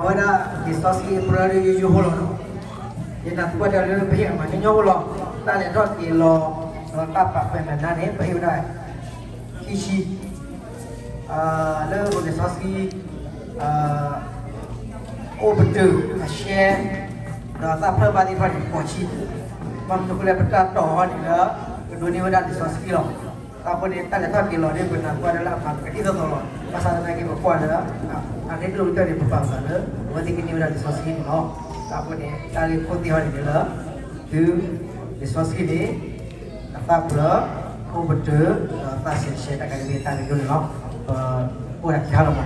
အဝဲဒၣ်လံာ်စီဆှံအပရၢဒ်ယိယိဖိလီၤ. ယနၢ်ဟူဘၣ်တၢ်လၢပဟ့ၣ်အမၤညီညီဖိလီၤ. တၢ်လဲၤထီၣ်က့ၤလီၤ ဒီးတၢ်ပာ်ပနီၣ်န့ၣ် ပဟ့ၣ်ဝဲဒၣ် ခံဆံ လၢလံာ်စီဆှံ အိၣ်ပတုာ်အရှဲ ဒီးသၣ်ဖျၢၣ်ဘၣ်သ့ၣ်တဖၣ်န့ၣ် ဃိးဆံ, ဘၣ်မနုၤအဃိလဲၣ် ပတၢ်တီၢ်အီၤန့ၣ်လၢ ပဒိးန့ၢ်ဝဲဒၣ်လံာ်စီဆှံလီၤ. အဃိန့ၣ် တၢ်လဲၤထီၣ်က့ၤလီၤန့ၣ် ပနၢ်ဟူဘၣ်လၢအမၤကဒံၣ်သိးသိးလီၤ. ဘၣ်ဆၣ်သနာ်က့ ပကွၢ်လၢ အန့ၣ်တၢ်န့ၣ် ပပာ်ပသးလၢ အဝဲသ့ၣ်ကန့ၢ်ဝဲဒၣ်လံာ်စီဆှံန့ၣ်လီၤ. အဃိန့ၣ် တၢ်ဂ့ၢ်ခိၣ်သ့ၣ်ဟီန့ၣ်လၢ တုၤ လံာ်စီဆှံန့ၣ် အသၣ်ဖျၢၣ် အိၣ်ပတုာ် ဒီးသၣ်ဆံးဆဲး တၢ်ကဒ်န့ၣ် တၢ်ဂ့ၢ်ဒိၣ်န့ၣ်လီၤ. ပအိၣ်ဒၣ်ခံဟါလီၤ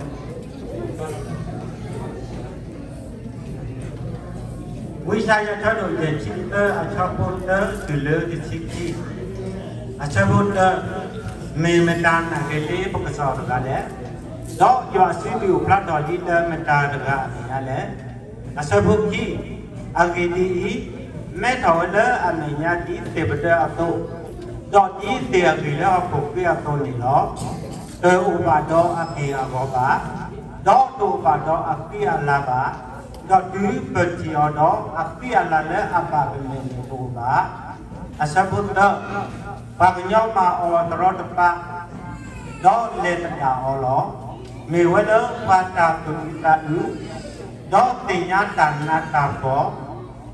မး တၢ်ဘျုး ဝံယၡါယၤ အဆၢဒိၣ်ယဲၢ်ဆံတၢ အဆၢဖိတၢတုၤလၢတဆံခံ, အဆၢဖိတၢ, မ့ၢ်မတၤနာ်က့ၤလၢပကစၢ်တဂၤလဲၣ်, ဒီးယွၤအစုဒုးအိၣ်ဖျါထီၣ်ဒ်လၢမတၤတဂၤအမဲာ်ညါလဲၣ်. အဆၢဖိခံ, အဂ့ၢ်ဒ်အံၤ, မဲထီၣ်ဝဲလၢအမဲာ်ညါဒ်သ့ၣ်ပဒၢအသိး, ဒီးဒ်သ့ၣ်အဂ့ၢ်လၢဟီၣ်ခိၣ်ချၢအသိးန့ၣ်လီၤ. တအိၣ်ဘၣ်ဒီးအက့ၢ်အဂီၤဘၣ်, ဒီးတအိၣ်ဘၣ်ဒီးအဃံအလၤဘၣ်, ဒီးတုၤပထံၣ်အီၤဒီး အဃံအလၤလၢအဘၣ်ပမဲာ်န့ၣ်တအိၣ်ဘၣ်. အဆၢဖိသၢ, ပှၤကညီမၤအီၤတရီတပါ, ဒီးလဲၤသဒၣ်အီၤလီၤ. မ့ၢ်ဝဲလၢပှၤတၢ်သူၣ်အုးသးအုး, ဒီးသ့ၣ်ညါတၢ်နးတၢ်ဖှီၣ်,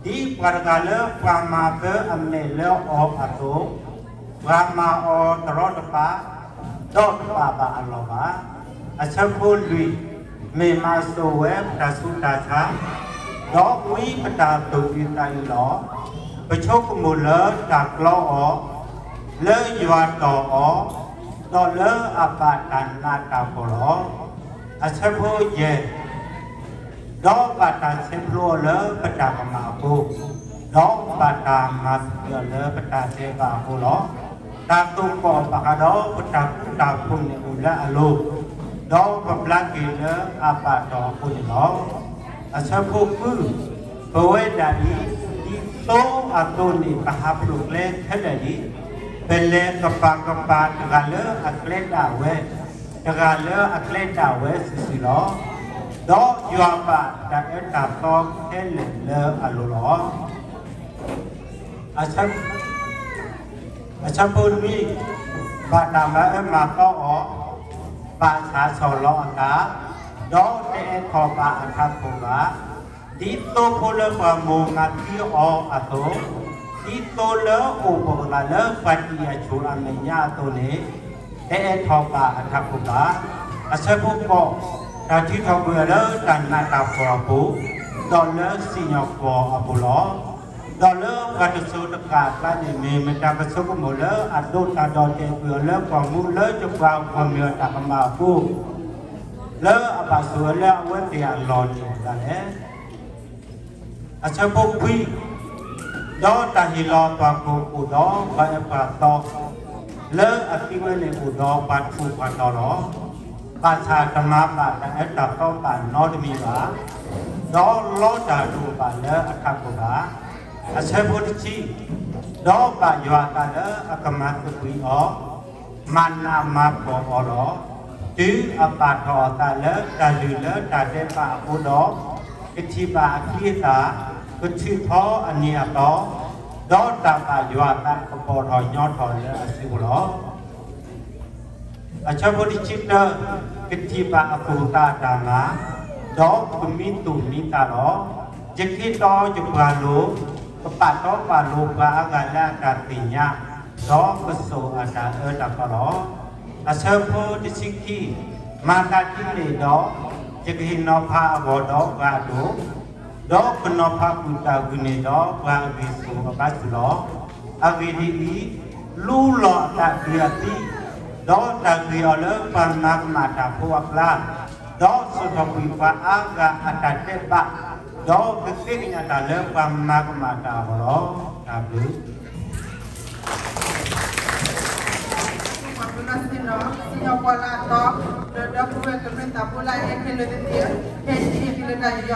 ဒ်ပှၤတဂၤလၢပှၤမၤဘၢအမဲာ်လၢအီၤအသိး, ပှၤမၤအီၤတရီတပါ, ဒီးတပာ်ဘၣ်အလီၢ်ဘၣ်. အဆၢဖိလွံၢ်, မ့ၢ်မၤစိာ်ဝဲပတၢ်ဆူးတၢ်ဆါ, ဒီးဝံပတၢ်သူၣ်အုးသးအုးလီၤ. ပဆိကမိၣ်လၢတၢ်ကျီအီၤ, လၢယွၤတီၢ်အီၤ, ဒီးလၢအဘၣ်တၢ်နးတၢ်ဖှီၣ်လီၤ. အဆၢဖိယဲၢ်, ဒီးဘၣ်တၢ်ဆဲးဖျိအီၤလၢပတၢ်ကမၣ်အဃိ, ဒီးဘၣ်တၢ်မၤသံအီၤလၢပတၢ်ဒဲးဘးအဃိလီၤ. တၢ်သိၣ်ကီးဘၣ်ဃးဒီးပတၢ်ဃူတၢ်ဖိးန့ၣ်အိၣ်လၢအလိၤ, ဒီးပဘျါက့ၤလၢအဘၣ်တီၢ်အဃိန့ၣ်လီၤ. အဆၢဖိဃု, ပဝဲဒၣ်အံၤ, ဒ်သိအသိးန့ၣ် ပဟးဖျိးကျဲခဲလၢာ်လံ. ပလဲၤကပၤကပၤတဂၤလၢအကျဲဒၣ်ဝဲ, တဂၤလၢအကျဲဒၣ်ဝဲစုာ်စုာ်လီၤ. ဒီးယွၤဘၣ်တၢ်အၢတၢ်သီခဲလၢာ်လၢအလိၤလီၤ. အဆၢဖိနွံ, ဘၣ်တၢ်မၤအၢမၤသီအီၤ, ဘၣ်ဆၣ်ဆီၣ်လီၤအသး, ဒီးတအဲၣ်ထီၣ်ဘၣ်အထးခိၣ်ဘၣ်. ဒ်သိဖိလၢပှၤမိၢ်မၤသံအီၤအသိး, ဒ်သိလၢအိၣ်ပလၢပှၤတံာ်အဆိၣ်အမဲာ်ညါအသိးန့ၣ်, တအဲၣ်ထီၣ်ဘၣ်အထးခိၣ်ဘၣ်. အဆၢဖိဃိး, တၢ်ထုးထီၣ်ကွံာ်အီၤလၢတၢ်နးတၢ်ဖှီၣ်အပူၤ, ဒီးလၢစံၣ်ညီၣ်ကွီၢ်အပူၤလီၤ. ဒီးလၢပှၤတစိၤတကးအကျါန့ၣ် မ့ၢ်မတၤကဆိကမိၣ်လၢအဒိၣ်တၢ်ဒီးတဲာ်ကွံာ်အီၤလၢပှၤမူလၢယပှၤဂီၢ်မုၢ်အတၢ်ကမၣ်အဃိ, လၢအဘၣ်ဆိၣ်ဝဲလၢအဝဲသ့ၣ်အလီၢ်န့ၣ်ဒၣ်လဲာ်. အဆၢဖိခွံ, ဒီးတၢ်ဟ့ၣ်လီၤပှၤကိၢ်အိၣ်ဒီးပှၤအၢပှၤသီ, လၢအသံဝဲန့ၣ်အိၣ်ဒီးပှၤထူးပှၤတီၤလီၤ. ဘၣ်ဆၣ်တမၤဘၣ်တၢ်အၢတၢ်သီဘၣ်နီတမံၤဘၣ်, ဒီးလီတၢ်တအိၣ်ဘၣ်လၢအထးခိၣ်ဘၣ်. အဆၢဖိတဆံ, ဒီးဘၣ်ယွၤအသးလၢအကမၤသဘှံးအီၤ, မၤနးမၤဖှီၣ်အီၤလီၤ. တုၤအပာ်ထီၣ်အသးလၢတၢ်လုၢ်လၢတၢ်ဒဲးဘးအဃိဒီး, ကထံၣ်ဘၣ်အချံအသၣ်, ကထုးထီအနံၤအသီ, ဒီးတၢ်ဘၣ်ယွၤအသးကပီၤထီၣ်ညီထီၣ်လၢအစုပူၤလီၤ. အဆၢဖိတဆံတၢ, ကထံၣ်ဘၣ်အသူၣ်အသးအတၢ်မၤ, ဒီးကမံသူၣ်မံသးလီၤ. ယကဟ့ၣ်တီယပှၤလိၤ, ကပာ်တီပာ်လိၤပှၤအါဂၤလၢအတၢ်သ့ၣ်ညါ, ဒီးကစိာ်အတၢ်အၢတၢ်သီလီၤ. အဆၢဖိတဆံခံ, မၤသးဒ်န့ၣ်ဒီး, ယကဟ့ၣ်နီၤဖးအဂီၢ်ဒီးပှၤအဒိၣ်, ဒီးကနီၤဖးကွံာ်တၢ်ဂုာ်န့ၣ်ဒီးပှၤအဂံၢ်ဆူၣ်အဘါဆူၣ်လီၤ. အဂ့ၢ်ဒ်အံၤ, လူလီၤအသးကွံာ်အသံ, ဒီးတၢ်ဂ့ၤအီၤလၢပှၤမၤကမၣ်တၢ်ဖိအကျါ, ဒီးစိာ်ထီၣ်ကွံာ်ပှၤအါဂၤအတၢ်ဒဲးဘး, ဒီးကသ့ကညးတၢ်လၢပှၤမၤကမၣ်တၢ်အဂီၢ်လီၤ. တၢ်ဘျုး ပှၤကညီစံၣ်ညီၣ်ပှၤလၢအတီ, ဒီးဒီပုၢ်ဝဲၢ်ကမျၢၢ်သးဘိလၢအဟဲခဲလၢာ်သ့ၣ်တဖၣ်, ဟဲဟံးန့ၢ်သုလၢတၢ်ယူးယီၣ်လီၤ.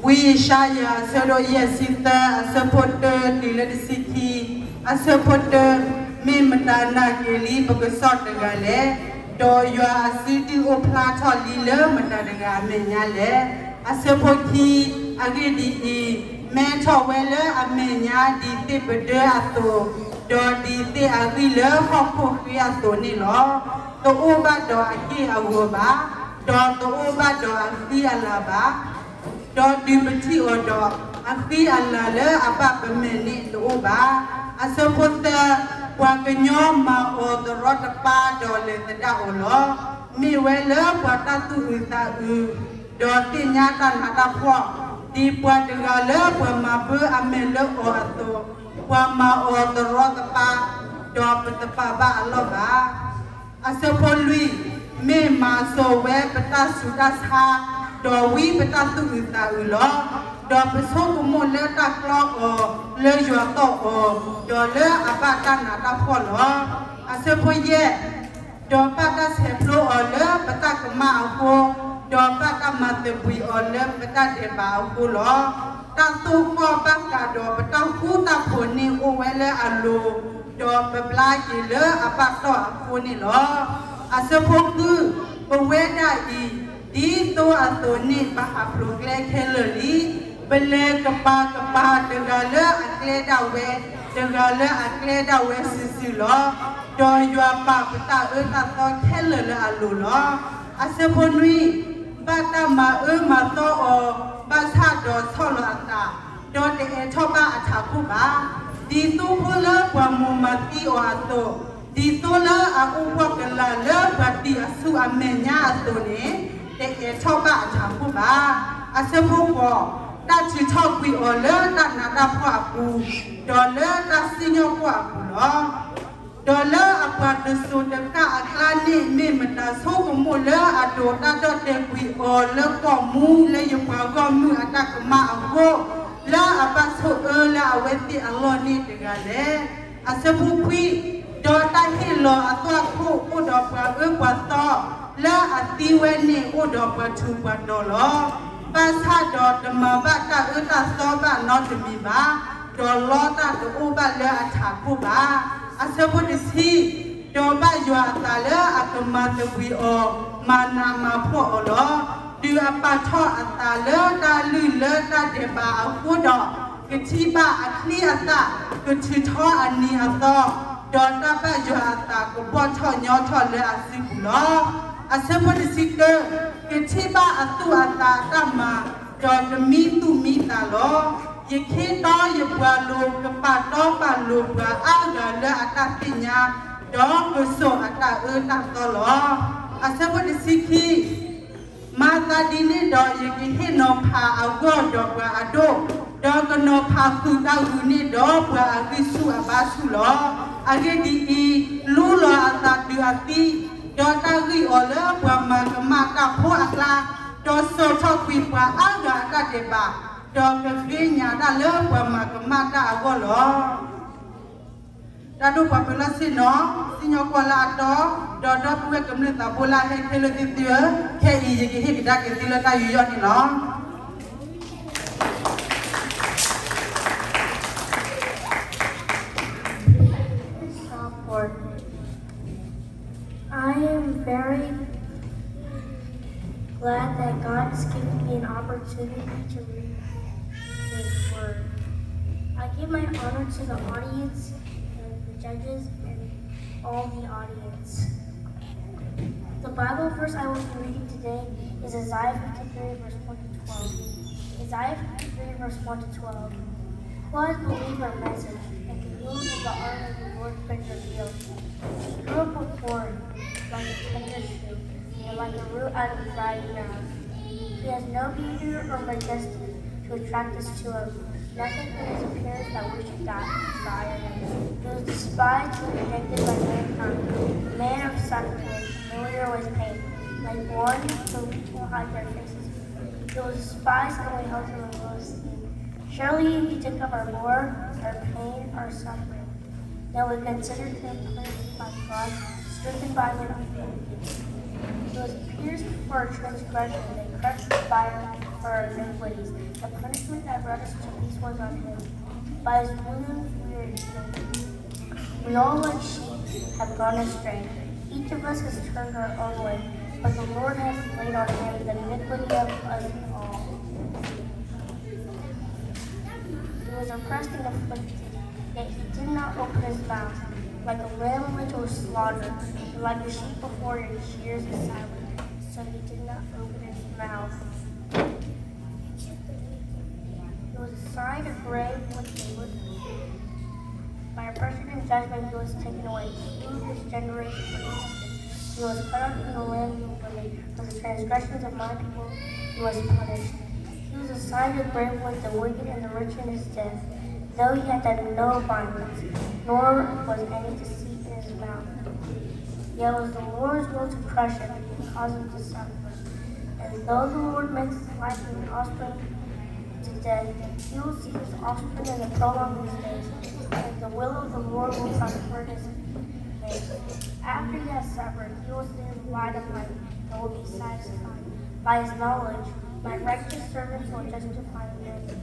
ဝံယၡါယၤ အဆၢဒိၣ်ယဲၢ်ဆံသၢ အဆၢဖိတၢတုၤလၢတဆံခံ, အဆၢဖိတၢ, မ့ၢ်မတၤနာ်က့ၤလံပကစီၣ်တဂၤလဲၣ်, ဒီးယွၤအစုဒုၣ်အိၣ်ဖျါထီၣ်လံလၢမတၤတဂၤအမဲာ်ညါလဲၣ်. အဆၢဖိခံ, အဂ့ၢ်ဒ်အံၤ, မဲထီၣ်ဝဲလၢအမဲာ်ညါဒ်သ့ၣ်ပဒၢအသိး, ဒီးဒ်သ့ၣ်အဂံၢ်လၢဟီၣ်ခိၣ်ဃ့အသိးန့ၣ်လီၤ. တအိၣ်ဘၣ်ဒီးအက့ၢ်အဂီၤဘၣ်, ဒီးတအိၣ်ဘၣ်ဒီးအဃံအလၤဘၣ်. ဒီးဒုးပထံၣ်အီၤဒီး, အဃံအလၤလၢအဘၣ်ပမဲာ်န့ၣ်တအိၣ်ဘၣ်. အဆၢဖိသၢ, ပှၤကညီမၤအီၤသရီတပါဒီးလဲၤသဒၣ်အီၤလီၤ. မ့ၢ်ဝဲလၢပှၤတၢ်သူၣ်အုးသးအုး, ဒီးသ့ၣ်ညါတၢ်နးတၢ်ဖှီၣ်, ဒ်ပှၤတဂၤလၢပှၤမၤဘၢအမဲာ်လၢအီၤအသိး, ပှၤမၤအီၤသရီတပါ, ဒီးပတပာ်ဘၣ်အလီၢ်ဘၣ်. အဆၢဖိလွံၢ်, မ့ၢ်မၤစိာ်ဝဲပတၢ်ဆူးတၢ်ဆါ, ဒီးဝံပတၢ်သူၣ်အုးသးအုးလီၤ. ဒီးပဆိကမိၣ်လၢတၢ်ကျီအီၤ, လၢယွၤတီၢ်အီၤ, ဒီးလၢအဘၣ်တၢ်နးတၢ်ဖှီၣ်လီၤ. အဆၢဖိယဲၢ်, ဒီးဘၣ်တၢ်ဆဲးဖျိအီၤလၢပတၢ်ကမၣ်အဃိ, ဒီးဘၣ်တၢ်မၤသဘှံးအီၤလၢပတၢ်ဒဲးဘးအဃိလီၤ. တၢ်သိၣ်ဃီၣ်ဘၣ်ဃးဒီးပတၢ်ဃူတၢ်ဖိးန့ၣ်အိၣ်ဝဲလၢအလိၤ, ဒီးပဘျါက့ၤလၢအဘၣ်တီၢ်အဃိန့ၣ်လီၤ. အဆၢဖိဃု, ပဝဲဒၣ်အံၤ, ဒ်သိအသိးန့ၣ်ပဟးဖျိးကျဲခဲလၢာ်လံ. ပလဲၤကပၤကပၤတဂၤလၢအကျဲဒၣ်ဝဲ, တဂၤလၢအကျဲဒၣ်ဝဲစုာ်စုာ်လီၤ. ဒီးယွၤပာ်ပတၢ်အၢတၢ်သီခဲလၢာ်လၢအလိၤလီၤ. အဆၢဖိနွံ, ဘၣ်တၢ်မၤအၢမၤသီအီၤ, ဘၣ်ဆၣ်ဒီးဆီၣ်လီၤအသး, ဒီးတအဲးထီၣ်ဘၣ်အထးခိၣ်ဘၣ်. ဒ်သိဖိလၢပှၤမိၢ်မၤသံအီၤအသိး, ဒ်သိလၢအအိၣ်ဘှီၣ်ကလာ်လၢပှၤတံာ်အဆူၣ်အမဲာ်ညါအသိးန့ၣ်, တအဲးထီၣ်ဘၣ်အထးခိၣ်ဘၣ်. အဆၢဖိဃိး, တၢ်ထုးထီၣ်ကွံာ်အီၤလၢတၢ်နးတၢ်ဖှီၣ်အပူၤ, ဒီးလၢတၢ်စံၣ်ညီၣ်ကွီၢ်အပူၤလီၤ. ဒီးလၢအပှၤတစိၤတကၣ်အကျါန့ၣ် မ့ၢ်မတၤဆိကမိၣ်လၢအဒိးတၢ်ဒီၣ်တဲာ်ကွံာ်အီၤလၢကီၢ်မူလၢယပှၤဂီၢ်မုၢ်အတၢ်ကမၣ်အဃိ, လၢအဘၣ်ဆိၣ်အၢလၢအဝဲသ့ၣ်အလီၢ်န့ၣ်တဂၤလဲၣ်. အဆၢဖိခွံ, ဒီးတၢ်ဟ့ၣ်လီၤအသွၣ်ခိၣ်အိၣ်ဒီးပှၤအၢပှၤသီ, လၢအသံဝဲန့ၣ်အိၣ်ဒီးပှၤထူးပှၤတီၤလီၤ. ဘၣ်ဆၣ်ဒီးတမၤဘၣ်တၢ်အၢတၢ်သီဘၣ်နီတမံၤဘၣ်, ဒီးလီတၢ်တအိၣ်ဘၣ်လၢအထးခိၣ်ဘၣ်. အဆၢဖိတဆံ, ဒီးဘၣ်ယွၤအသးလၢအကမၤသဘှံးအီၤ, မၤနးမၤဖှီၣ်အီၤလီၤ. ဒုးအပာ်ထီၣ်အသးလၢတၢ်လုၢ်လၢတၢ်ဒဲးဘးအဃိဒီး, ကထံၣ်ဘၣ်အချံအသၣ်, ကထုးထီၣ်အနံၤအသီ, ဒီးတၢ်ဘၣ်ယွၤအသးကဘီၣ်ထီၣ်ညီထီၣ်လၢအစုပူၤလီၤ. အဆၢဖိတဆံတၢ, ကထံၣ်ဘၣ်အသူၣ်အသးအတၢ်မၤ, ဒီးကမံသူၣ်မံသးလီၤ. ယခ့တီယပှၤလိၤကပာ်တီပာ်လိၤပှၤအါဂၤလၢအတၢ်သ့ၣ်ညါ, ဒီးကစိာ်အတၢ်အၢတၢ်သီလီၤ. အဆၢဖိတဆံခံ, မၤသးဒ်န့ၣ်ဒီး ယကဟ့ၣ်နီၤဖးအဂီၢ်ဒီးပှၤအဒိၣ်, ဒီးကနီၤဖးဃုာ်တၢ်ဂုာ်န့ၣ်ဒီးပှၤအဂံၢ်ဆူၣ်အဘါဆူၣ်လီၤ. အဂ့ၢ်ဒ်အံၤ, လူလီၤအသးတုၤအသံ, ဒီးတၢ်ဂံၢ်အီၤလၢပှၤမၤကမၣ်တၢ်ဖိအကျါ, ဒီးစိာ်ထီၣ်ကွံာ်ပှၤအါဂၤအတၢ်ဒဲးဘး, ဒီးကဃ့ညါတၢ်လၢပှၤမၤကမၣ်တၢ်အဂီၢ်လီၤ. တၢ်ဒိၣ်ပှၤပၢၤလီၢ်ဆ့ၣ်နီၤ, စံၣ်ညီၣ်ကွီၢ်လၢအတီ, ဒီးဒီပုၢ်ဝဲၢ်ကမျၢၢ်သးဘိလၢအဟဲခဲလၢာ်သ့ၣ်သုဧၢ, ခဲအံၤယကဟ့ၣ်ကဒါက့ၤသုလၢတၢ်ယူးယီၣ်န့ၣ်လီၤ. Psalm four. I am very glad that God has given me an opportunity to read His Word. I give my honor to the audience and the judges and all the audience. The Bible verse I will be reading today is Isaiah fifty-three, verse one to twelve. Isaiah fifty-three, verse one to twelve. Who has believed our message, and to whom has the arm of the Lord been revealed? He grew up before him like a tender shoot, and like a root out of dry ground. He has no beauty or majesty to attract us to him, nothing in his appearance that we should desire him. He was despised and rejected by mankind, a man of suffering, familiar with pain, like one who people hide their faces. He was despised, and we held him in low esteem. Surely he took up our bore, our pain, our suffering. Yet we considered him punished by God, stricken by men, afflicted. He was pierced for our transgressions and crushed by him for our iniquities. The punishment that brought us to peace was on him. By his wounds we are healed. We all, like sheep, have gone astray. Each of us has turned our own way, but the Lord has laid on him the iniquity of us all. He was oppressed and afflicted, yet he did not open his mouth. Like a lamb which was slaughtered, and like a sheep before its shears is silent, so he did not open his mouth. He was assigned a grave with the wicked. By oppression and judgment he was taken away. He knew this generation was wicked. He was cut off from the land of the living. For the transgressions of my people he was punished. He was assigned a grave with the wicked and the rich in his death, though he had done no violence, nor was any deceit in his mouth. Yet it was the Lord's will to crush him and cause him to suffer. And though the Lord makes life and offspring to death, he will see his offspring and prolong his days, and the will of the Lord will prosper his ways. After he has suffered, he will see the light of life and will be satisfied. By his knowledge, my righteous servants will justify many.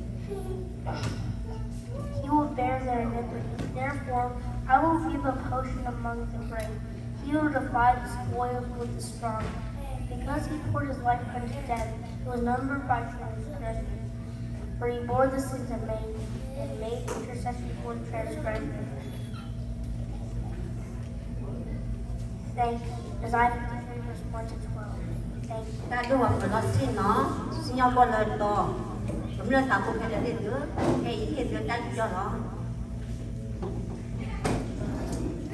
He will bear their iniquities. Therefore, I will give a portion among the brave. He will divide the spoils with the strong. Because he poured his life unto death, he was numbered by transgressors. For he bore the sins of many and made intercession for the transgressors. Thank you. Isaiah fifty-three, verse one to twelve. Thank you. တၢ်ဒိၣ်ဝဲပလီၢ်ဆ့ၣ်နီၤ, စံၣ်ညီၣ်ကွီၢ်လၢတီၤ, ကမျၢၢ်သးဖိခဲလၢာ်သ့ၣ်ဧၢ, ခဲအံၤဟ့ၣ်ဒုးတၢ်ယူးယီၣ်လီၤ.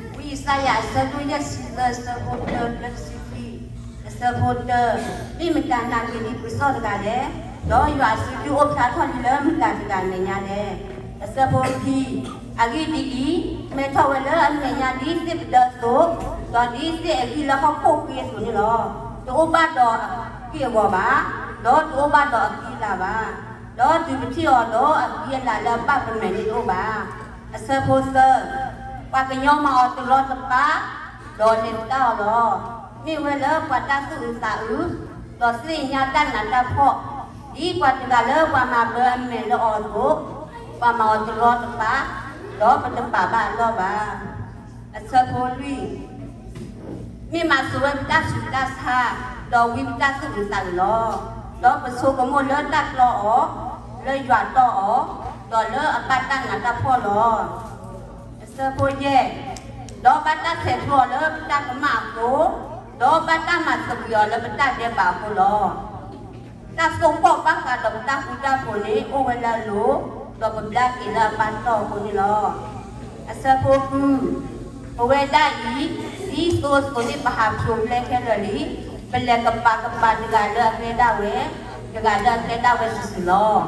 ဝံယၡါယၤအဆၢဒိၣ်ယဲၢ်ဆံသၢ အဆၢဖိတၢ တၢတဆံခွံ, အဆၢဖိတၢ, မ့ၢ်မတၤနာ်က့ၤလံပှၤစီၣ်တဂၤလဲၣ်, ဒီးယွၤအစုဒုအိၣ်ဖျါထီၣ်လံလၢမတၤတဂၤအမဲာ်ညါလဲၣ်. အဆၢဖိခံ, အဂ့ၢ်ဒ်အံၤ, မဲထီၣ်ဝဲလၢအမဲာ်ညါဒ်သ့ၣ်ပဒၢအသိး, ဒီးဒ်သ့ၣ်အဂံၢ်လၢဟီၣ်ခိၣ်ဃ့အသိးန့ၣ်လီၤ. တအိၣ်ဘၣ်ဒီးအက့ၢ်အဂီၤဘၣ်, ဒီးတအိၣ်ဘၣ်ဒီးအကံၢ်အလၤဘၣ်. ဒီးတုၤပထံၣ်အီၤဒီးအကံၢ်အလၤလၢအဘၣ်ပမဲာ်န့ၣ်တအိၣ်ဘၣ်. အဆၢဖိသၢ, ပှၤကညီမၤအီၤတရီတပါ, ဒီးလဲၤတၢ်အီၤလီၤ. မ့ၢ်ဝဲလၢပှၤတၢ်သူၣ်အုးသးအုး, ဒီးသ့ၣ်ညါတၢ်နးတၢ်ဖှီၣ်, ဒ်ပှၤတဂၤလၢပှၤမၤဘၢအမဲာ်လၢအီၤအသိး, ပှၤမၤအီၤတရီတပါ, ဒီးပတပာ်ဘၣ်အလီၢ်ဘၣ်. အဆၢဖိလွံၢ်, မ့ၢ်မၤစိာ်ဝဲပတၢ်ဆူးတၢ်ဆါ, ဒီးဝံပတၢ်သူၣ်အုးသးအုးလီၤ. ဒီးပဆိကမိၣ်လၢတၢ်တီအီၤ, လၢယွၤတီအီၤ, ဒီးလၢအဘၣ်တၢ်နးတၢ်ဖှီၣ်လီၤ. အဆၢဖိယဲၢ်, ဒီးဘၣ်တၢ်ဆဲးကျိးအီၤလၢပတၢ်ကမၣ်အဃိ, ဒီးဘၣ်တၢ်မၤသဘှံးအီၤလၢပတၢ်ဒဲးဘးအဃိလီၤ. တၢ်သိၣ်ကီၣ်ဘၣ်ဃးဒီးပတၢ်ဃူတၢ်ဖိးန့ၣ် အိၣ်ဝဲလၢအလိၤ, ဒီးပဘျါက့ၤလၢအပၢ်တီၢ်အဃိန့ၣ်လီၤ. အဆၢဖိဃု, ပဝဲဒၣ်အံၤ, ဒ်သိအသိးန့ၣ်ပဟးဖျိးဖျဲခဲလၢာ်လံ, ပလဲၤကပၤကပၤတဂၤလၢအကျဲဒၣ်ဝဲ, တဂၤလၢအကျဲဒၣ်ဝဲစုာ်စုာ်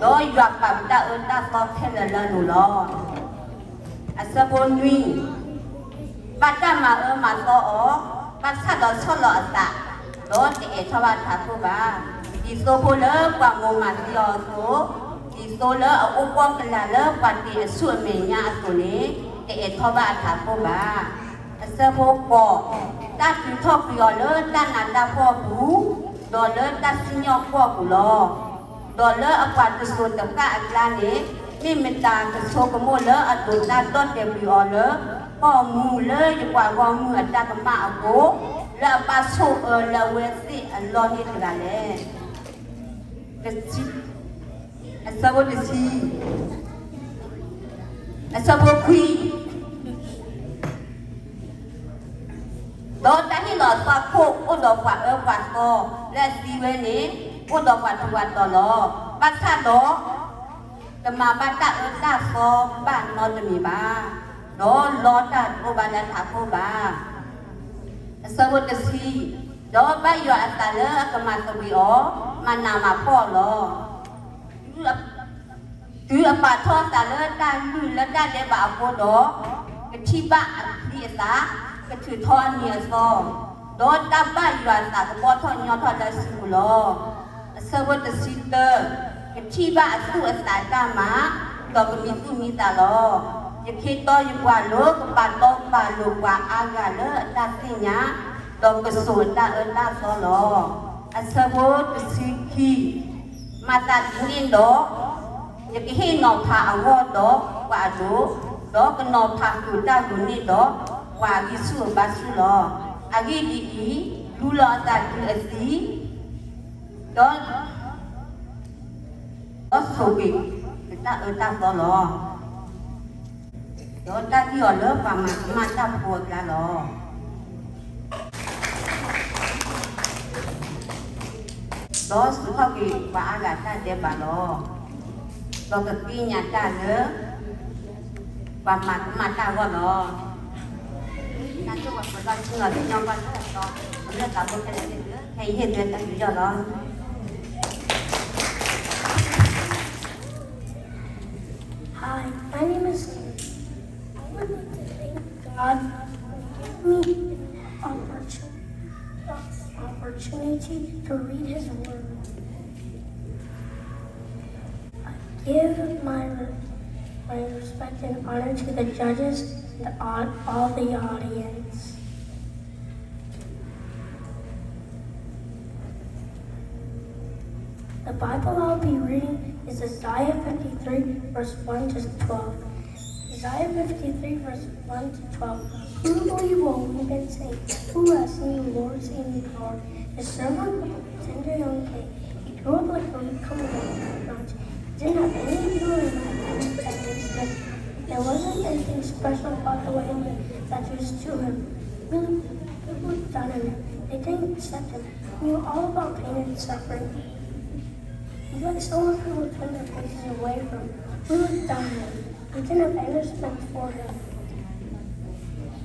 လီၤ. ဒီးယွၤပာ်ပတၢ်အၢတၢ်သီခဲလၢာ်လၢအလိၤလီၤ. အဆၢဖိနွံ, ဘၣ်တၢ်မၤအၢမၤသီအီၤ, ဘၣ်ဆၣ်ဒီးဆီၣ်လီၤအသး, ဒီးတအိးထီၣ်ဘၣ်အထးခိၣ်ဘၣ်. ဒ်သိဖိလၢပှၤမိၢ်မၤသံအီၤအသိး, ဒ်သိလၢအအိၣ်ဘှီၣ်ကလာ်လၢပှၤတ့အဆူၣ်အမဲာ်ညါအသိးန့ၣ်, တအိးထီၣ်ဘၣ်အထးခိၣ်ဘၣ်. အဆၢဖိဃိး, တၢ်ထုးထီၣ်ကွံာ်အီၤလၢတၢ်နးတၢ်ဖှီၣ်အပူၤ, ဒီးလၢတၢ်စံၣ်ညီၣ်ကွီၢ်အပူၤလီၤ. ဒီးလၢအပှၤတစိၤတဃၣ်အကျါန့ၣ်, မ့ၢ်မတၤကဆိကမိၣ်လၢအဒိးတၢ်ဒီၣ်တဲာ်ကွံာ်အီၤလၢ ကီၢ်မူလၢယပှၤဂီၢ်မုၢ်အတၢ်ကမၣ်အဃိ, လၢအဘၣ်ဆိၣ်အၢလၢအဝဲသ့ၣ်အလီၢ်န့ၣ်တဂၤလဲၣ်. တဆံ, အဆၢဖိတဆံ, အဆၢဖိခွံ, ဒီးတၢ်ဟ့ၣ်လီၤအသွၣ်ခိၣ်အိၣ်ဒီးပှၤအၢပှၤသီ, လၢအသံဝဲန့ၣ်, အိၣ်ဒီးပှၤထူးပှၤတီၤလီၤ. ဘၣ်ဆၣ်ဒီး တမၤဘၣ်တၢ်အၢတၢ်သီဘၣ်နီတမံၤဘၣ်, ဒီးလီတၢ်တအိၣ်ဘၣ်လၢအထးခိၣ်ဘၣ်. အဆၢဖိတဆံ, ဒီးဘၣ်ယွၤအသးလၢအကမၤသဘှံးအီၤ, မၤနးမၤဖှီၣ်အီၤလီၤ. တုၤအပာ်ထီၣ်အသးလၢတၢ်လုၢ်လၢတၢ်ဒဲးဘးအဃိဒီး, ကထံၣ်ဘၣ်အချံအသၣ်, ကထုးထီၣ်အနံၤအသီ, ဒီးတၢ်ဘၣ်ယွၤအသးကဘီၣ်ထီၣ်ညီထီၣ်လၢအစုပူၤလီၤ. အဆၢဖိတဆံတၢ, ကထံၣ်ဘၣ်အသူၣ်အသးတၢ်မၤ, ဒီးကမံသူၣ်မံသးလီၤ. ယခ့တီယပှၤလိၤ ကပာ်တီပာ်လိၤပှၤအါဂၤလၢအတၢ်သ့ၣ်ညါ, ဒီးကစိာ်အတၢ်အၢတၢ်သီလီၤ. အဆၢဖိတဆံခံ, မၤသးဒ်န့ၣ်ဒီး, ယကဟ့ၣ်နီၤဖးအဂီၢ်ဒီးပှၤအဒိၣ်, ဒီးကနီၤဖးဃုာ်တၢ်ဂုာ်န့ၢ်ဒီး ပှၤအဂံၢ်ဆူၣ်အဘါဆူၣ်လီၤ. အဂ့ၢ်ဒ်အံၤ, လူလီၤအသးတုၤအသံ, ဒီး ဒီးဆိၣ်ဂ့ၤတၢ်အၢတၢ်သီလီၤ. ဒီးတၢ်ဂံၢ်အီၤလၢပှၤမၤကမၣ်တၢ်ဖိအကျါလီၤ. ဒီးစူးထီၣ်က့ၤပှၤအါဂၤတၢ်ဒဲးဘးလီၤ. ဒီးကသ့ၣ်ညါတၢ်လၢ ပှၤမၤကမၣ်တၢ်အဂီၢ်လီၤ. တၢ်ဆိၣ်ဂ့ၤပလီၢ်ဆ့ၣ်နီၤသ့ၣ်ညါဘၣ်လၢအသီ, လၢသးဖိခဲလၢာ်သ့ၣ်လၢ ခဲအံၤဟ့ၣ်ဒၢတၢ်ယူးယီၣ်လီၤ. Hi, my name is Lily. I would like to thank God for giving me an opportunity, opportunity to read His Word. I give my, my respect and honor to the judges and all, all the audience. The Bible I'll be reading is Isaiah fifty-three, verse one to twelve. Isaiah fifty-three, verse one to twelve. Who will you believe and say, "Who has seen the Lord's saving power?" His servant was a tender young kid. He grew up like a little mountain. He didn't have any feeling like that. There wasn't anything special about the way that drew to him. Really, people looked down on him. They didn't accept him. He knew all about pain and suffering. He let so many people turn their faces away from him. We looked down on him. We didn't have any respect for him.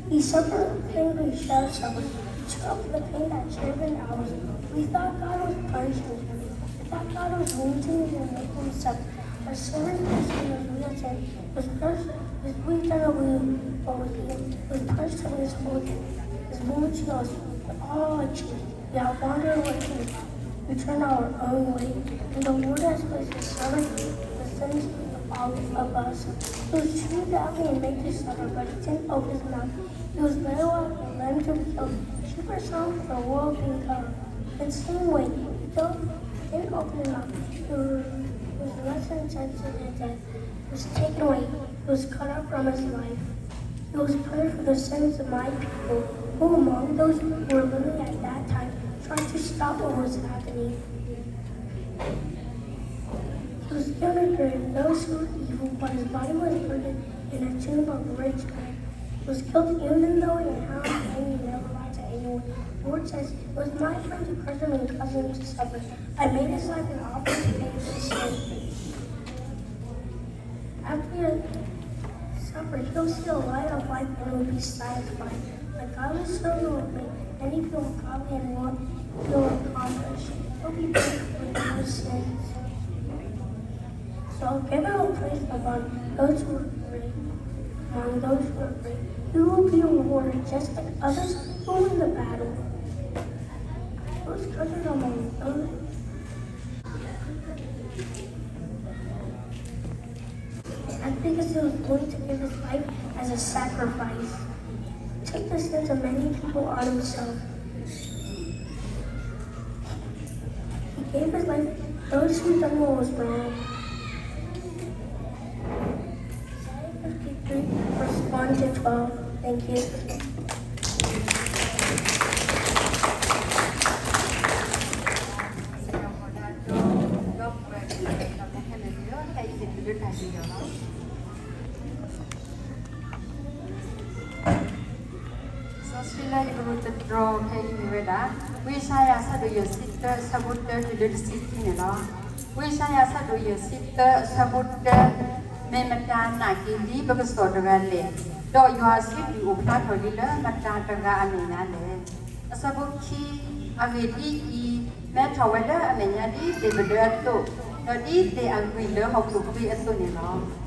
He suffered the pain we should have suffered. He took up the pain that should have been ours. We thought God was punishing him. We thought God was losing him and making him suffer. But so many Christians we are saying was cursed because we thought we was him. Was punished for his fault. His wounds healed us. We all achieved. We have wandered away from God. We turn our own way, and the Lord has placed his servant the sins of all of us. He was treated badly and made to suffer, but he didn't open his mouth. He was led away and led to be killed. Shepherds saw him for the world being cut off. In the same way, he didn't open his mouth. He was, he was less than sensitive to death. He was taken away. He was cut off from his life. He was punished for the sins of my people. Who among those who were living at that time tried to stop what was happening? He was given a grave. Those who were evil, but his body was buried in a tomb of rich men. He was killed even though he had any love for anyone. The Lord says, "It was my friend who crushed him and caused him to suffer. I made his life an offering to pay for his sin." After he had suffered, he'll see a light of life and will be satisfied. Like God was so will make many people godly and will feel accomplished. He'll be punished for their sins. So I'll give him a place among those who are brave. Among those who are brave, he will be rewarded just like others who win the battle. He was treasured among those That's because he was willing to give his life as a sacrifice. He took the sins of many people on himself. He gave his life for those who done what was wrong. Isaiah fifty-three, verse one to twelve. Thank you. စီဆှံလၢယကရူၢ်သတြီၤခဲအံၤမ့ၢ်ဝဲဒၣ် ဝံယၡါယၤအဆၢဒိၣ်ယဲၢ်ဆံတၢ အဆၢဖိတၢတုၤလၢတဆံခံန့ၣ်လီၤ. ဝံယၡါယၤအဆၢဒိၣ်ယဲၢ်ဆံတၢ အဆၢဖိတၢ, မ့ၢ်မတၤနာ်က့ၤဒ်ပကစီၣ်တဂၤလဲၣ်, ဒီးယွၤအစုဒုၣ်အိၣ်ဖျါထီၣ်လံလၢမတၤတဂၤအမဲာ်ညါလဲၣ်. အဆၢဖိခံ, အဂ့ၢ်ဒ်အံၤ, မဲထီၣ်ဝဲလၢအမဲာ်ညါဒ်သ့ၣ်ပဒၢအသိး, ဒီးဒ်သ့ၣ်အဂံၢ်လၢဟီၣ်ခိၣ်ချၢအသိးန့ၣ်လီ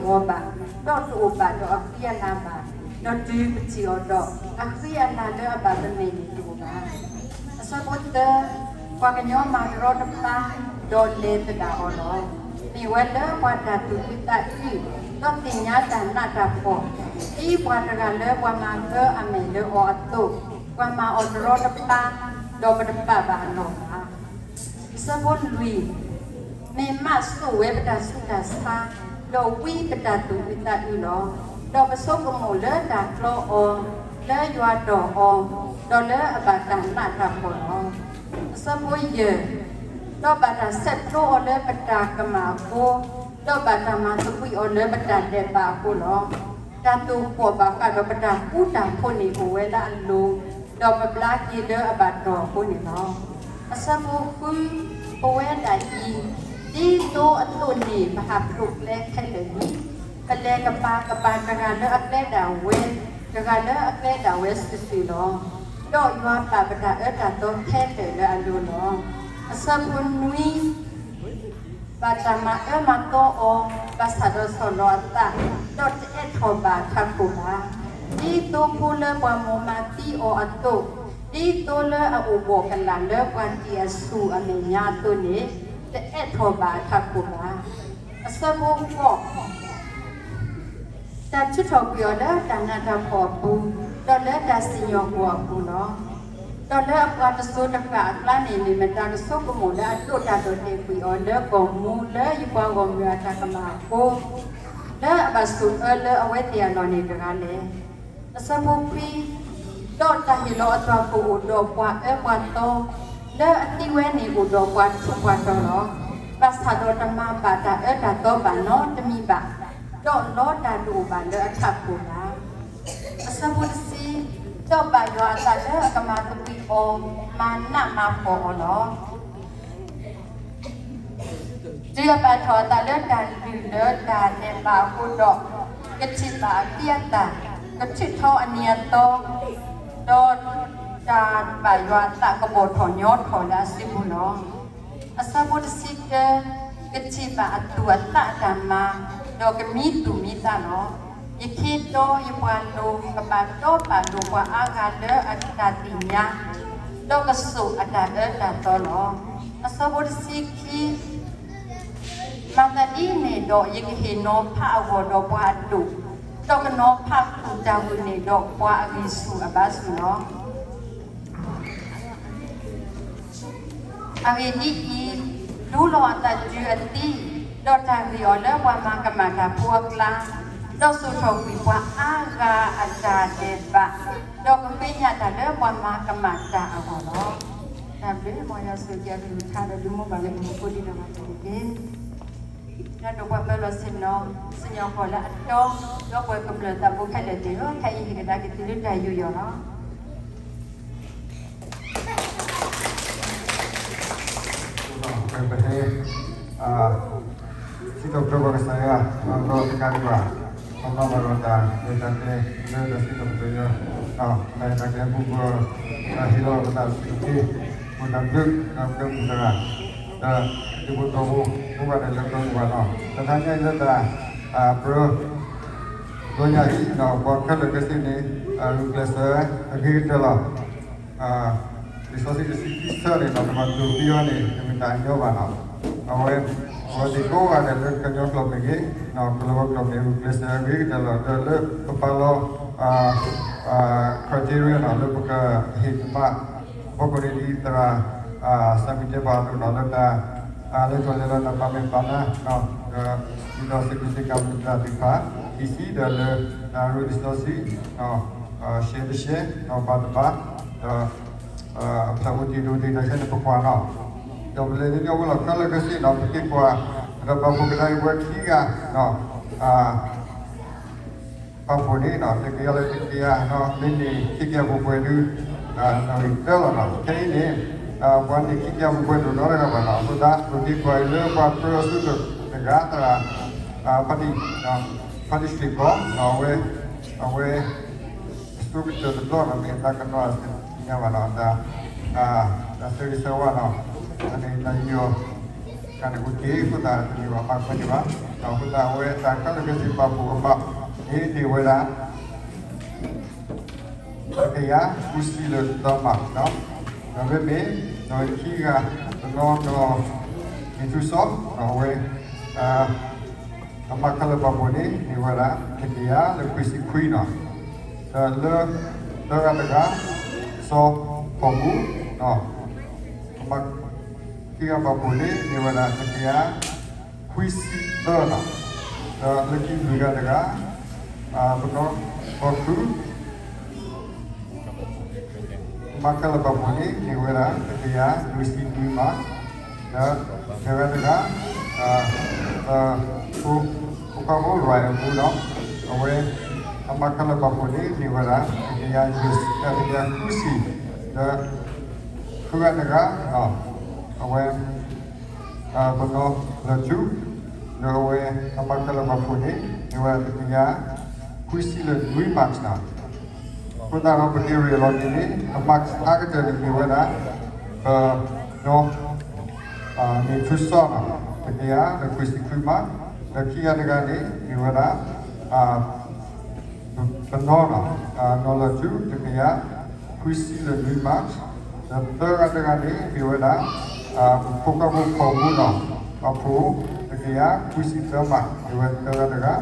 ၤ. တအိၣ်ဘၣ်ဒီးအက့ၢ်အဂီၤဘၣ်, ဒီးတအိၣ်ဘၣ်ဒီးအဃံအလၤဘၣ်, ဒီးတုၤပထံၣ်အီၤဒီး အဃံအလၤလၢအဘၣ်ပမဲာ်န့ၣ်တအိၣ်ဘၣ်. အဆၢဖိသၢ, ပှၤကညီမၤတရီတပါ, ဒီးလဲၤသဒၣ်အီၤလီၤ. မ့ၢ်ဝဲလၢပှၤတၢ်သူၣ်အုးသးအုး, ဒီးသ့ၣ်ညါတၢ်နးတၢ်ဖှီၣ်, ဒ်ပှၤတဂၤလၢပှၤမၤအၢအမဲာ်လၢအီၤအသိး, ပှၤမၤအီၤတရီတပါ, ဒီးပတပာ်ဘၣ်အလီၢ်ဘၣ်. အဆၢဖိလွံၢ်, မ့ၢ်မးစိာ်ဝဲပတၢ်ဆူးတၢ်ဆါ, ဒီးဝံပတၢ်သူၣ်အုးသးအုးလီၤ. ဒီးပဆိကမိၣ်လၢတၢ်ကျီအီၤ, လၢယွၤတီၢ်အီၤ, ဒီးလၢအဘၣ်တၢ်နးတၢ်ဖှီၣ်လီၤ. အဆၢဖိယဲၢ်, ဒီးဘၣ်တၢ်ဆဲးဖျိအီၤလၢပတၢ်ကမၣ်အဃိ, ဒီးဘၣ်တၢ်မၤသကွံာ်အီၤလၢပတၢ်ဒဲးဘးအဃိလီၤ. တၢ်သူၣ်ဃိၣ်ဘၣ်ဃးဒီးပတၢ်ဃူတၢ်ဖိးန့ၣ်အိၣ်ဝဲလၢအလိၤ, ဒီးပဘျါက့ၤလၢအဘၣ်တီၢ်အဃိန့ၣ်လီၤ. အဆၢဖိဃု, ပဝဲဒၣ်အံၤ, ဒ်သိအသိးန့ၣ် ပဟးဖျိးကျဲခဲလၢာ်လံ. ပလဲၤကပၤကပၤတဂၤလၢအကျဲဒၣ်ဝဲ, တဂၤလၢအကျဲဒၣ်ဝဲစုာ်စုာ်လီၤ. ဒီးယွၤပာ်ပတၢ်အၢတၢ်သီခဲလၢာ်လၢအလိၤလီၤ. အဆၢဖိနွံ, ဘၣ်တၢ်မၤအၢမၤသီအီၤ, ဘၣ်ဆၣ်ဒီးဆီၣ်လီၤအသး, ဒီးတအိးထီၣ်ဘၣ်အထးခိၣ်ဘၣ်. ဒ်သိဖိလၢပှၤမိၢ်မၤသံအီၤအသိး, ဒ်သိလၢအအိၣ်ဘှီၣ်ကလာ်လၢပှၤတံာ်အဆူၣ်အမဲာ်ညါအသိးန့ၣ်, တအိးထီၣ်ဘၣ်အထးခိၣ်ဘၣ်. အဆၢဖိဃိး, တၢ်ထုးထီၣ်ကွံာ်အီၤလၢတၢ်နးတၢ်ဖှီၣ်အပူၤ, ဒီးလၢတၢ်စံၣ်ညီၣ်ကွီၢ်အပူၤလီၤ. ဒီးလၢအပှၤတစိၤတဃၣ်အကျါန့ၣ် မ့ၢ်မတၤကဆိကမိၣ်လၢအဒိးတၢ်ဒီၣ်တဲာ်ကွံာ်အီၤလၢကီၢ်မူလၢယပှၤဂီၢ်မုၢ်အတၢ်ကမၣ်အဃိ, လၢအဘၣ်ဆိၣ်အၢလၢအဝဲသ့ၣ်အလီၢ်န့ၣ်တဂၤလဲၣ်. အဆၢဖိခွံ, ဒီးတၢ်ဟ့ၣ်လီၤအသွၣ်ခိၣ်အိၣ်ဒီးပှၤအၢပှၤသီ, လၢအသံဝဲန့ၣ်အိၣ်ဒီးပှၤထူးပှၤတီၤလီၤ. ဘၣ်ဆၣ်ဒီးတမၤဘၣ်တၢ်အၢတၢ်သီဘၣ်နီတမံၤဘၣ်, ဒီးလီတၢ်တအိၣ်ဘၣ်လၢအထးခိၣ်ဘၣ်. အဆၢဖိတဆံ, ဒီးဘၣ်ယွၤအသးလၢအကမၤသကွံာ်အီၤ, မၤနးမၤဖှီၣ်အီၤလီၤ. တုၤအဘၣ်ထီၣ်အသးလၢတၢ်လုၢ်လၢတၢ်ဒဲးဘးအဃိဒီး, ကထံၣ်ဘၣ်အခံအသၣ်, ကထုးထီအနံၤအသီ, ဒီးတၢ်ဘၣ်ယွၤအသးကဘီၣ်ထီၣ်ညီထီၣ်လၢအစုပူၤလီၤ. အဆၢဖိတဆံတၢ, ကထံၣ်ဘၣ်အသူၣ်အသးအတၢ်မၤ, ဒီးကမံသူၣ်မံသးလီၤ. ယခ့ဒီးယပှၤလိၤကပာ်တီပာ်လိၤပှၤအါဂၤလၢအတၢ်သ့ၣ်ညါ, ဒီးကစိာ်အတၢ်အၢတၢ်သီလီၤ. အဆၢဖိတဆံခံ, မၤသးဒ်န့ၣ်ဒီး ယကဟ့ၣ်နီၤဖးအဂီၢ်ဒီးပှၤအဒိၣ်, ဒီးကနီၤဖးကူၣ်တၢ်ဂုာ်န့ၢ်ဒီးပှၤအဂံၢ်ဆူၣ်အဘါဆူၣ်လီၤ. အဂ့ၢ်ဒ်အံၤ, ဒူလီၤအသးတုၤအသံ, ဒီးတၢ်ဂ့ၢ်အီၤလၢပှၤမၤကမၣ်တၢ်ဖိအကျါ, ဒီးစိာ်ထီၣ်ကွံာ်ပှၤအါဂၤအတၢ်ဒဲးဘး, ဒီးကဃ့ညါတၢ်လၢပှၤမၤကမၣ်တၢ်အဂီၢ်လီၤ. တၢ်ဘျုး မ်ယွၤဆိၣ်ဂ့ၤအကလုၢ်ကထါဒီးဒုးမူဘၣ်လၢပမူခိၣ်ဒ်နီၢ်ဂၤဒဲးတက့ၢ်. ဒီးပှၤပၢၤလီၢ်ဆ့ၣ်နီၤ, စံၣ်ညီၣ်ကွီၢ်လၢအတီ, ဒီပုၢ်ဝဲၢ်ကမျၢၢ်သးဘိခဲလၢာ်သ့ၣ်ဧၢ, ခဲအံၤဟ့ၣ်ကဒါက့ၤသုလၢတၢ်ယူးယီၣ်လီၤ. ပဟဲ စံးထီၣ်ပတြၢၤပှၤကစၢ်ယွၤ ဒီးတကးဒံးဘၣ် ပမၤဘၣ်ဒီးတၢ်ရဲၣ်တၢ်ကျဲၤလၢတၢ်စံးထီၣ်ပတြၢၤယွၤ, တၢ်ရဲၣ်တၢ်ကျဲၤပူၤကွံာ် တၢ်ဟ့ၣ်လီၤပသးစံးက့ၤ ပတၢ်ဘျုး ဒီးပတၢ်မုာ်သရၣ် ဒီးတံၤဖိသကိးဖိ ကိးဂၤဒဲးလၢပဂီၢ်လီၤ. တဟါညါအံၤလၢတၢ် ပၢ ဒိညါအံၤ ပှၤခဲလၢာ်ခဲဆ့န့ၣ် ဂုာ်ကျဲးစၢးအဂ့ၤကတၢၢ်လီၤ. လံာ်စီဆှံတဆံခံဆၢန့ၣ်ဒီး နဘၣ်ဒိးသံအီၤန့ၣ် တမ့ၢ်တၢ်ညီဘၣ်နီၤ. အဝဲ အဝဲသ့ၣ်ကိးဂၤဒဲးလၢကညီကျိာ်မ့ၢ်ဂ့ၤ, ကီၢ်ပယီၤကျိာ်မ့ၢ်ဂ့ၤ ဂုာ်ကျဲးစၢးအဂ့ၤကတၢၢ်လီၤ. ဒီးလၢပပာ်လီၤ criteria နီၤ လၢပကဟ့ၣ်ကမၣ် အဖီခိၣ်န့ၣ် ဒ်သရၣ် စၢ်မံၤတဲဘၣ်အသိးနီၤ လၢတၢ် လဲၤထီၣ်လဲၤလီၤတၢ်ပာ်မဲာ်ပာ်နါ ဒီး ဒ်သိးစ့ၢ်ကီးစ့ၢ်ကီးမ့ၢ်တၢ်သ့ၣ်တဖၣ် ဒ်စံးဒီးလၢ တၢ်ရ့လံာ်စီဆှံ ရှဲတရှဲ ဒီးပာ်တပာ် ဒီး အဖျၢၣ်အိၣ်တ့ၢ်ဒိၣ်တ့ၢ်တၢ်ဆဲန့ၣ်ပကွၢ်နီၤ. ဒီးပလဲၤလၢညီဖိလီၤ ခဲလၢာ်ခဲဆ့နီၤ ပက့ၤကွၢ် ဒီးပာ်ဖှိၣ်ကဒါအံၤပှၤခံဂၤ ပာ်ဖှိၣ်န့ၣ် တကယၤလၢတကယၤ လၢန့ၣ်ခံကယၤပှဲၤပှဲၤဒု နီၣ်ဂံၢ်သၢလီၤနီၤ. ခဲအံၤန့ၣ် ပှၤန့ၣ်ခံကယၤပှဲၤပှဲၤဒိၣ်နီတဂၤဘၣ်နီၤ. အဃိသတး ပက့ၤကွၢ်အံၤလၢပှၤပၢအစုတီၢ်တဂၤသရၣ် ဖါတံၢ် ဖါတံၢ်စ့ၢ်ကီး အဝဲ အဝဲ အဆိကတၢၢ်တဘျီနီၤ မ့ၢ်တၢ်ကနီၤသ့ၣ်ညါဘၣ်နီၤ တၢ် တၢ်ဆၢဂ့ၤဆၢဝါနီၤ အန့ၣ်တၢ်ယူးယီၣ် တၢ်န့ၣ်အိၣ်တ့ၢ်အဃိသတး တမ့ၢ်ဘၣ်ဘၣ်ခွဲးန့ၣ်ဘၣ် အဃိသတးအဝဲတၢ်ခဲလၢာ်ခဲဆ့ပာ်ဖှိၣ်အဘၣ်န့ၣ် န့ၢ်ဝဲဒၣ် တကယၤဃုဆံလၢာ်သီမးနီၤ ဒီးမ့မ့ၢ် နီၣ်ဂံၢ်ခံဂၤ တနီၤနီၤ န့ၢ်ထူစီ အဝဲ အမၤခဲလၢာ်ပာ်ဖှိၣ်န့ၣ် န့ၢ်ဝဲဒၣ် တကယၤလၢခွံဆံခွံနီၤ ဒီးလၢ သၢဂၤတဂၤ စီၤဖီၣ်မူ အမၤခံဂၤပာ်ဖှိၣ်န့ၣ် န့ၢ်ဝဲဒၣ်တကယၤခွံဆံသၢနီၤ ဒီးလၢခံလွံၢ်ဂၤတဂၤ, ပနီၢ်ကီၢ်ခုၣ် မၤကလၢဘၣ်ဖှိၣ်န့ၣ် မ့ၢ်ဝဲဒၣ် တကယၤလွံၢ်ဆံနွံမး, ဒီး တဂၤတဂၤ ဖိခွါဖိ Ryan အပူၤဒီး အဝဲ အမၤကလၢဘၣ်ဖှိၣ်န့ၣ် မ့ၢ်ဝဲဒၣ် တကယၤ တကယၤဃုဆံ, ဒီး ဃုဂၤတဂၤ အဝဲ ပနီၢ်လၢၢ်ထူ, ဒီးအဝဲ အမၤကလၢဘၣ်ဖှိၣ်န့ၣ် မ့ၢ်ဝဲဒၣ် တကယၤ ခွံဆံလၢနွံ marks နီၤ. အဃိသတးဒီး ပက့ၤရ့ၣ်လီၤက့ၤန့ၣ် အ marks အါကတၢၢ်န့ၣ် မ့ၢ်ဝဲဒၣ် ပနီၢ် မ့ၢ်ထူစီနီၤ တကယၤဒီးခွံဆံခွံ marks, ဒီးခံဂၤတဂၤန့ၣ် မ့ၢ်ဝဲဒၣ် ပနီၢ်နီၤ နီၢ်လၢၢ်ထူ တကယၤ ခွံဆံလၢနွံ marks, ဒီးသၢဂၤတဂၤန့ၣ် မ့ၢ်ဝဲဒၣ် ဖိခွါဖိ ဖီမူနီၤ အဖိ တကယၤခွံဆံသၢ marks မ့ၢ်ဝဲသၢဂၤတဂၤ,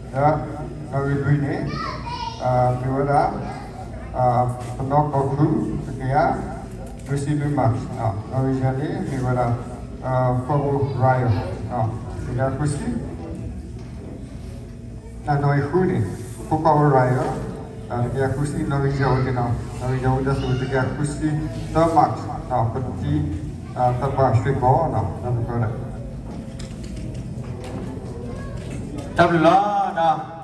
ဒီးနီၣ်ဂံၢ်လွံၢ်န့ၣ် မ့ၢ်ဝဲဒၣ် ပနီၢ်ကီၢ်ခုၣ် တကယၤ လွံၢ်ဆံနွံ marks, နီၣ်ဂံၢ်ယဲၢ်န့ၣ် မ့ၢ်ဝဲဒၣ် ဖိခွါဖိ Ryan တကယၤဃုဆံ နီၣ်ဂံၢ်ဃုန့ၣ် ဖိခွါဖိ Ryan တကယၤဃုဆံ, နီၣ်ဂံၢ်ယဲၢ်ဝဲန့ၣ်နီၤ နီၣ်ဂံၢ်ယဲၢ်ဝဲဒၣ် တကယၤဃုဆံသၢ marks, ပတံၤ သးပှၢ် ရွှေဘီ နီၤ လၢနကီၢ်ဒၣ် တၢ်ဘျုးလီၤနီၤ.